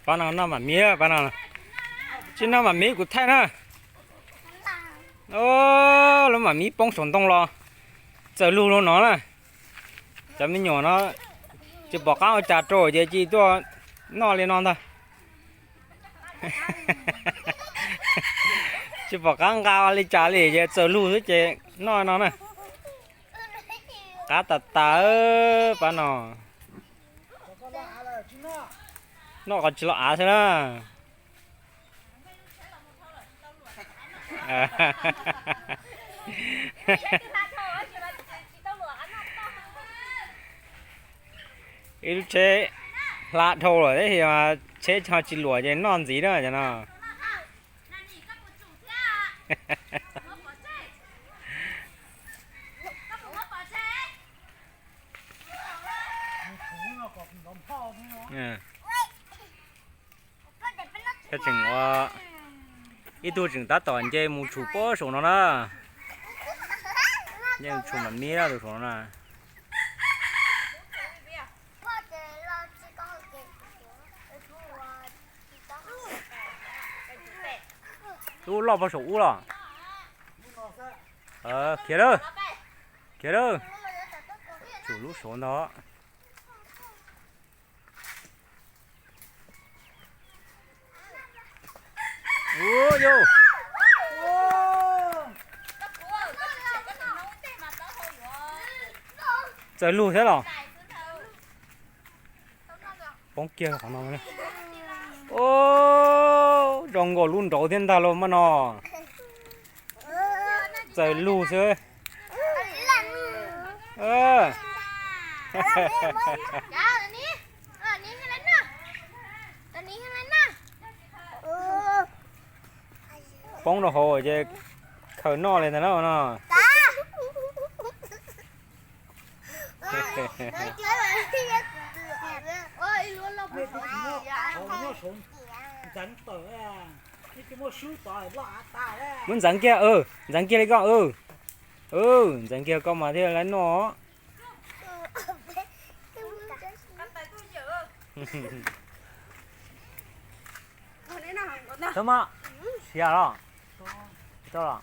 ປານອນ ນ້ອງໝາມີເດີ ປານອນ ຊິນ້ອງໝາມີກູໄທນະ. ໂອ້ ລາວໝາມີປົງສົນຕົງລໍ ເຈີລູກລາວໜໍນະ. ຈະມີຫຍໍນະ ຈະບອກການອາຈານໂຕເຈຈີຕົວ ນອນເລຍນອນຕາ ຈະບອກການກາເລຈາເລເຈເຈີລູກເຈ ນອນນອນນະ. ກາຕາຕາເອີ ປານອນ ນອນກໍຊິລອອາຊະນະ. ອີເຊ ລະໂທເລີຍເດ ທີ່ວ່າເຊເຮົາຈິຫຼວຍເຈນອນສີເດີ ຈະນອນ. ເອີ ກະຈຶ່ງວ່າ ອີ່ຕູຈຶ່ງຕັດຕໍ່ເຈໝູຊູໂປ້ໂສນອນນະ ຍັງຊູມັນມີລະໂສນອນນະ. ອູ້ລອບປະສົງອູ້ລອ ເອີ ເຄເດີ ເຄເດີ ສູລູກໂສນເນາະ. ໂອ້ໂຢ ເຈີລູກແທ້ເນາະ. ປ້ອງກຽວຂອງນ້ອງເນາະ. ໂອ້ ຈອງກໍລຸ້ນໂຕເຕັນຕາລົມມາເນາະ. ເຈີລູກເຊີຍ ເອີ ປ້ອງໂຕໂຫເຈ ເຂີນນອກເລີຍນະເນາະ. ມັນສັງເກຍ ເອີ ສັງເກຍເລີຍກໍ ເອີ ເອີ ສັງເກຍກໍມາເທື່ອລະເນາະ. ເຈົ້າມາ ເສຍລະ ເຈົ້າລະ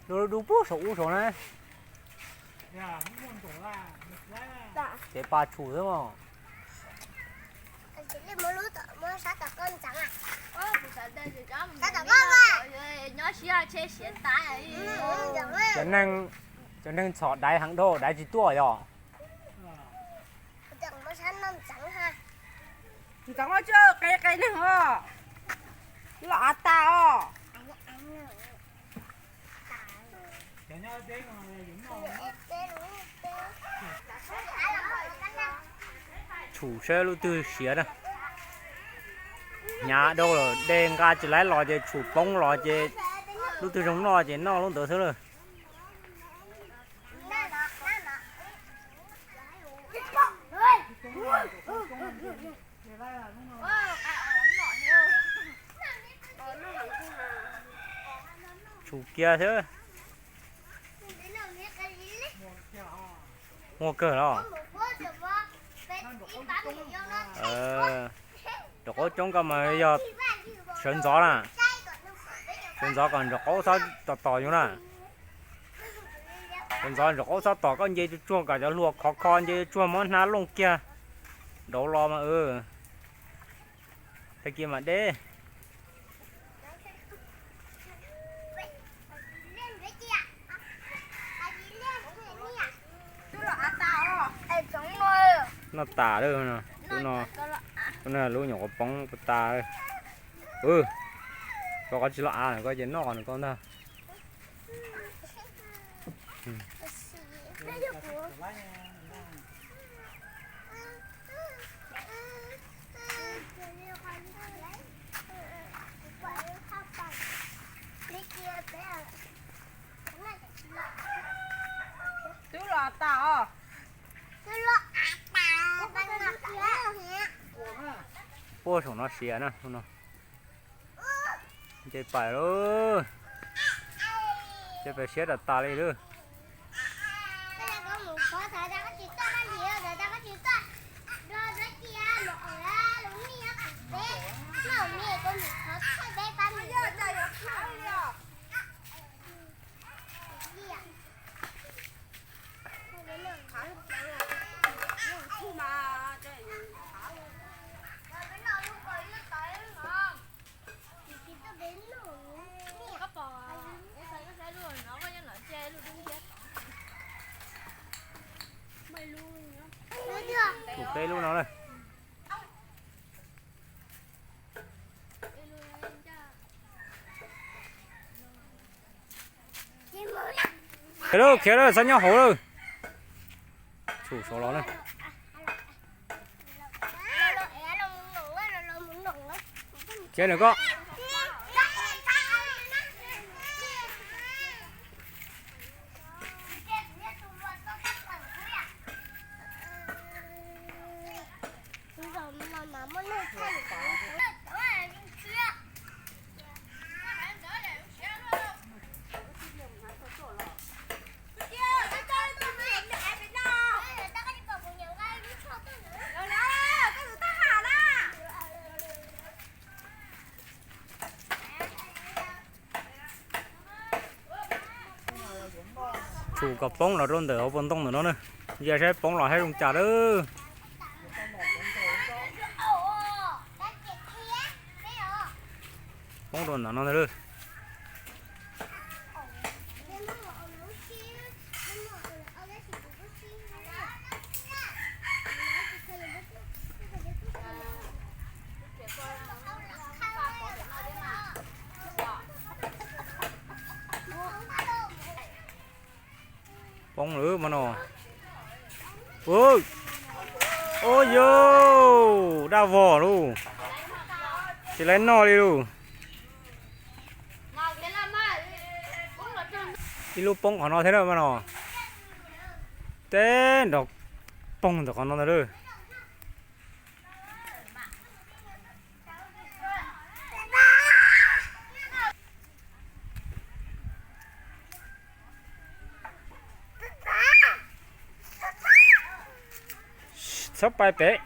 ດູ ດູປູ້ສອງອູສອງນະ. ເຈປາຊູເດີໝໍ. ຈະນັ່ງ ຈະນັ່ງສອດໄດ້ທັງໂດ ໄດ້ຈິຕົວຢໍ. ຊູເຊີ ລູກຕື້ເສຍນະ ຫຍ້າໂດ ແດງກາຈະໄຫຼຫຼໍເຈ ຊູປົງຫຼໍເຈ ລູກຕື້ຊົງຫຼໍເຈ ນອກລົງເຕີເຊີເລີຍ. ຊູເກຍເທີ ຫົວເກີດເນາະ. ເອີ ດອກໂອ້ຈົງກໍມາຢອກ ເສີນຈອນນະ ເສີນຈອນກ່ອນ ດອກໂອ້ຊອດຕໍ່ໆຢູ່ນະ. ເປັນຊອນຈາກໂອຊອດຕໍ່ກໍເຢຈຸຈວກກະຈະລວກຂອກຄອນເຢຈຸຈວກໝໍໜ້າລົງເກຍ ດອກລໍມາເອີ ຕະກີ້ມາເດ້ ໜ້າຕາເດີນະ ນະ ນະ ລູກຫຍັງກະປອງຕາເອີ ເອີ ກໍ ກໍຊິລະອາ ກໍຈະນອນກ່ອນນະ. ໂອ້ ສອງນາເສຍນະ ເນາະ. ເຈໄປເດີ ເຈໄປເຊຍດາຕາເລີຍເດີ. Chụp cái lũ nó đây. Kéo đâu, kéo đâu, sao nhau hổ đâu. Chủ số nó đây. Kéo nữa con. Chủ cặp bóng là rôn tờ áo bông tông nữa nó nữa. Giờ sẽ bóng là hai rung chả đó. Bóng rôn nó nó nữa. Bóng lưới mà nó. Ôi. Ôi yo, đa vỏ luôn. Chỉ lấy nó đi luôn. Cái lũ bóng của nó thế nào mà nó. Tên đọc bóng của nó thế nào. Sắp bài bé.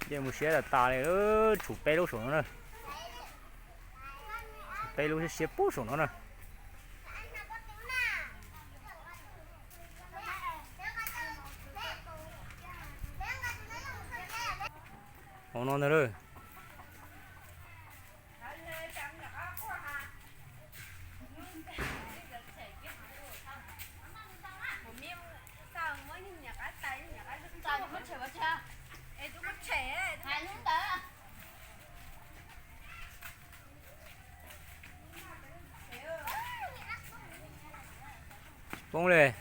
Giờ một xe là ta này, ơ, chủ pe lô số nó nè. Chủ pe lô xe pú số nó nè. Ổ nó nè. Bóng lên.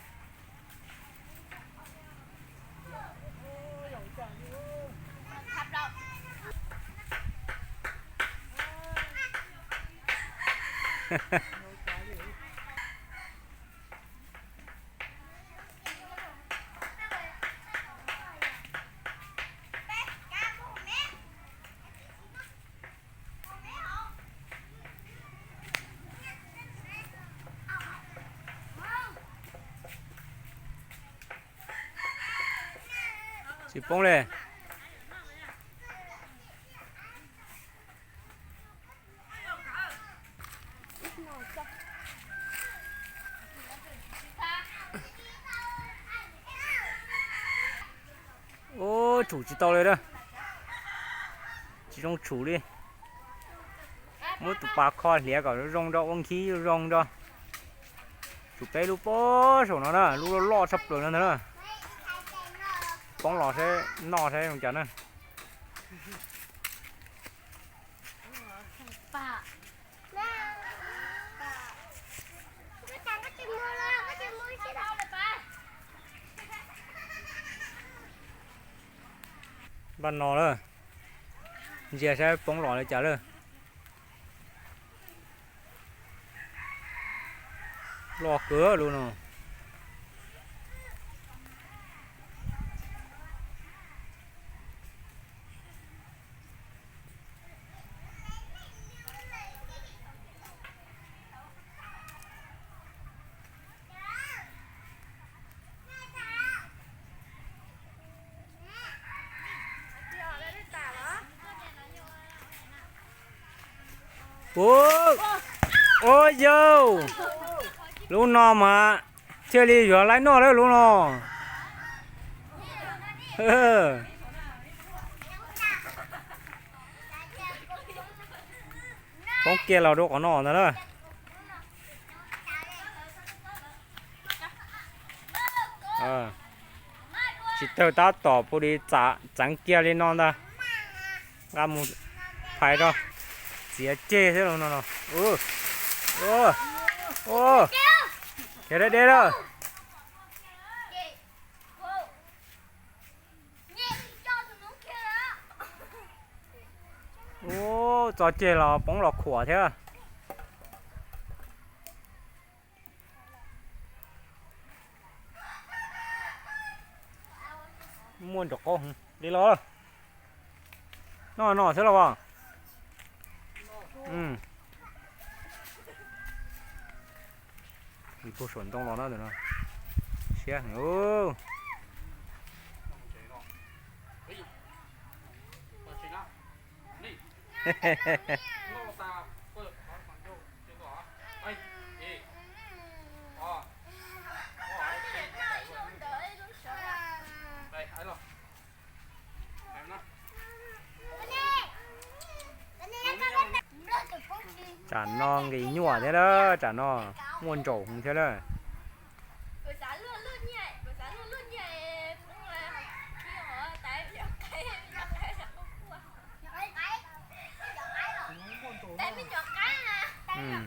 Chụp bóng lên. Ô, chủ chỉ tàu lên đó. Chỉ trong chủ đi. Mỗi tụ bà kho lẻ cả rong đó, uống khí rong đó. Chủ cái lũ bó sổ nó nè, lũ lo lo sắp rồi nó nè. ປ້ອງຫຼໍ່ແທ້ ໜໍ່ແທ້ຂອງຈັນນະ. ບ້ານນໍເດີ ເຈຍໃຊ້ປ້ອງຫຼໍ່ເລີຍຈ້າເດີ. ຫຼໍ່ເກີນລູກນ້ອງ. ໂອ້ ໂອ້ໂຢ ລູກນ້ອງມາ ເທື່ອລີຢູ່ໄລ່ນອກເດີລູກນ້ອງ. ເອີ ຕ້ອງກຽນລາວດູກເອົາໜໍ່ນະເດີ. ເອີ ຊິເຕີຕາຕໍ່ ພໍດີຈະຈັງກຽນລີນອນດາ ງາມໝູ່ໄຜດອກ ເສຍເຈເດີເນາະ. ເອີ ເອີ ໂອ້ ເຮັດໄດ້ເດີ. ໂອ້ ຈອເຈລາວ ປ້ອງຫຼໍ່ຂົວແທ້. ມ່ວນຈອກກໍ ເດລອ ໜໍ່ ໜໍ່ ເຊີລະວ່າ ອືມ ມີຜູ້ຊົນຕ້ອງລອນເດີເນາະ ເຊຍ ໂອ້. ຈານນ້ອງກະອີ່ຍົວແທ້ເດີ ຈານນ້ອງ ມ່ວນໂຈງແທ້ເດີ. ອືມ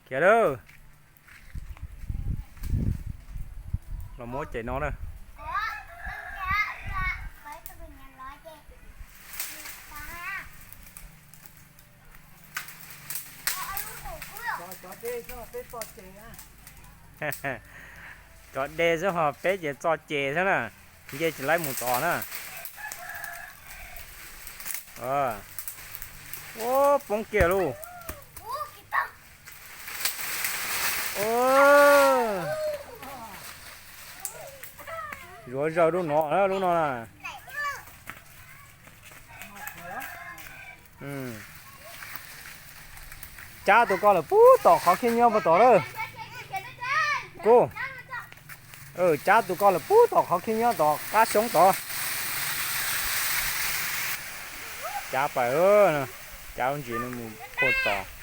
ເຄເດີ ລະໂມດໃຈນ້ອງເດີ. ຈອດເດຊະຫອເປເຈຈອດເຈຊະນະ ເຢຈະໄລ່ໝູ່ຕໍ່ນະ. ເອີ ໂອ້ ປົງເກຍລູ. ໂອ້ ຢວເຈົ້າລູກນ້ອງນະ ລູກນ້ອງນະ. ອືມ ຈ້າໂຕກ່ອນລະປູ້ຕໍ່ ເຂົາຂີ້ເຫຍື້ອບໍ່ຕໍ່ເດີ ກູ. ເອີ ຈ້າໂຕກ່ອນລະປູ້ຕໍ່ ເຂົາຂີ້ເຫຍື້ອຕໍ່ ກ້າຊົງຕໍ່ ຈ້າໄປເອີ ນະ ຈ້າມັນຈີນໝູ່ໂຄດຕໍ່.